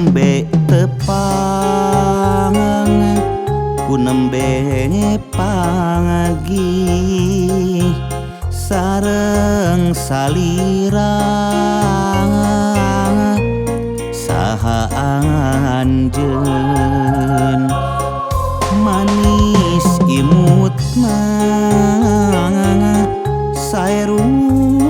Kunembe tepang, kunembe pangagi sareng salira saha anjeun manis imutna sae rupina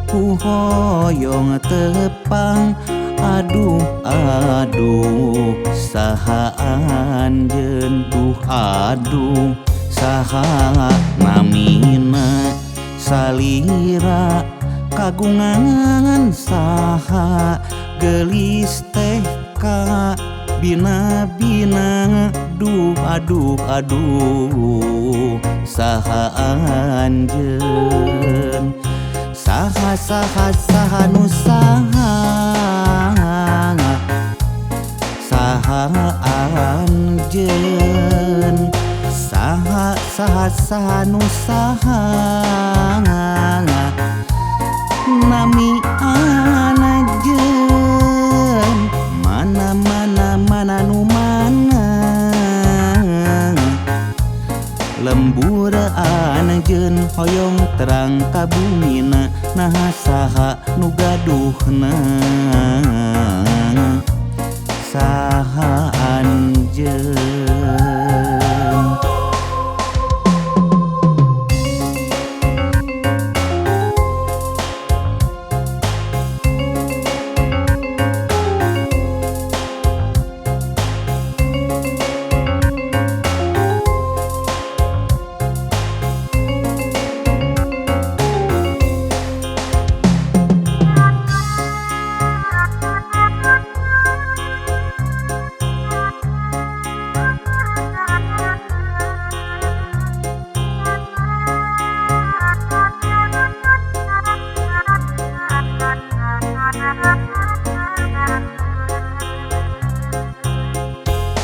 ku hoyong tepang aduh aduh saha anjeun duh aduh saha namina salira kagungan saha gelis teh ka bina-bina duh aduh aduh saha anjeun saha saha saha nu saha saha anjeun saha saha saha nu saha nami anjeun mana mana mana nu mana lembur anjeun hoyong terang ka bumina naha saha nu gaduhna saha anjeun.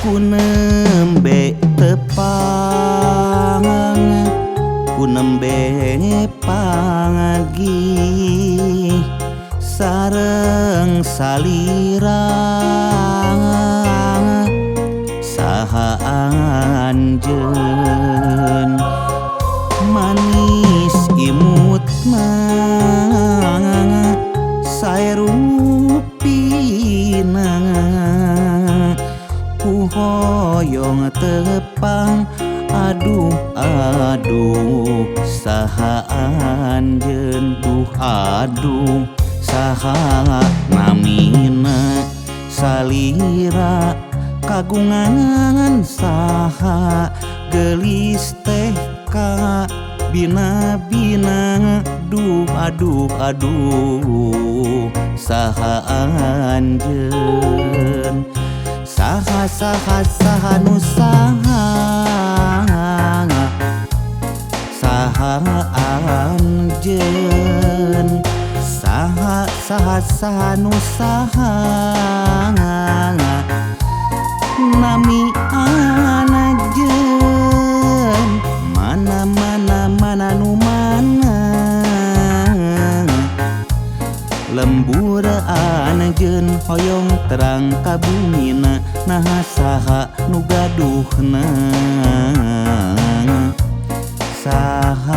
Kunembe tepang, kunembe pangagi sareng salira saha anjeun manis imutna sae rupina ku hoyong tepang aduh aduh saha anjeun duh aduh saha namina salira kagungan saha gelis teh ka bina-bina duh aduh aduh saha anjeun saha saha saha nu saha saha anjeun saha saha saha nu saha nami anjeun mana mana mana nu mana lembur anjeun hoyong terang ka bumina naha saha nu gaduhna saha.